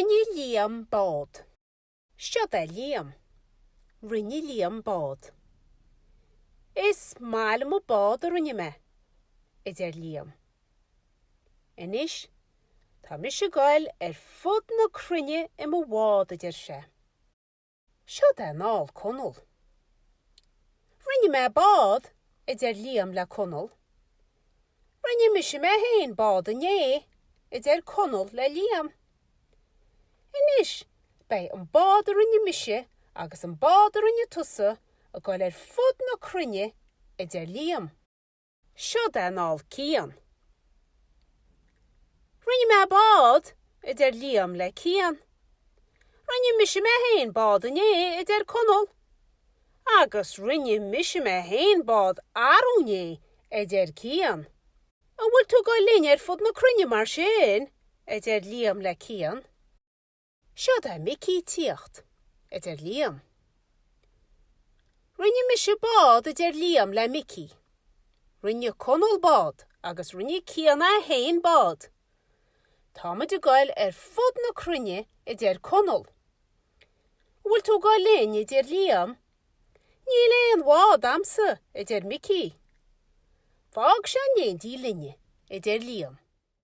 Rinne Liam bád. Seod é Liam. Rinne Liam bád. Is maith liom an bád a rinne mé, a deir Liam. Anois, tá mise ag goil ar fud na cruinne i mo bhád, a deir sé. Seod é anall Conall. Rinne mé bád, a deir Liam le Conall. Rinne mise mé féin bád inné, a deir Conall le Liam. Anois, beidh an bád a rinne mise agus an bád a rinne tusa ag goil ar fud na cruinne, a deir Liam. Seod é anall Cian. Rinne mé bád, a deir Liam le Cian. Rinne mise mé féin bád inné, a deir Conall. Agus rinne mise mé féin bád arú inné, a deir Cian. An bhfuil tú ag goil linn ar fud na cruinne mar sin? a deir Liam le Cian. Seod é Micí ag tíocht, a deir Liam. Rinne mise bád, a deir Liam le Micí. Rinne Conall bád agus rinne Cian é féin bád. Táimid ag goil ar fud na cruinne, a deir Conall. An bhfuil tú ag goil linn, a deir Liam. Níl aon bhád a'msa, a deir Micí. Fág sé in éindí linne, a deir Liam.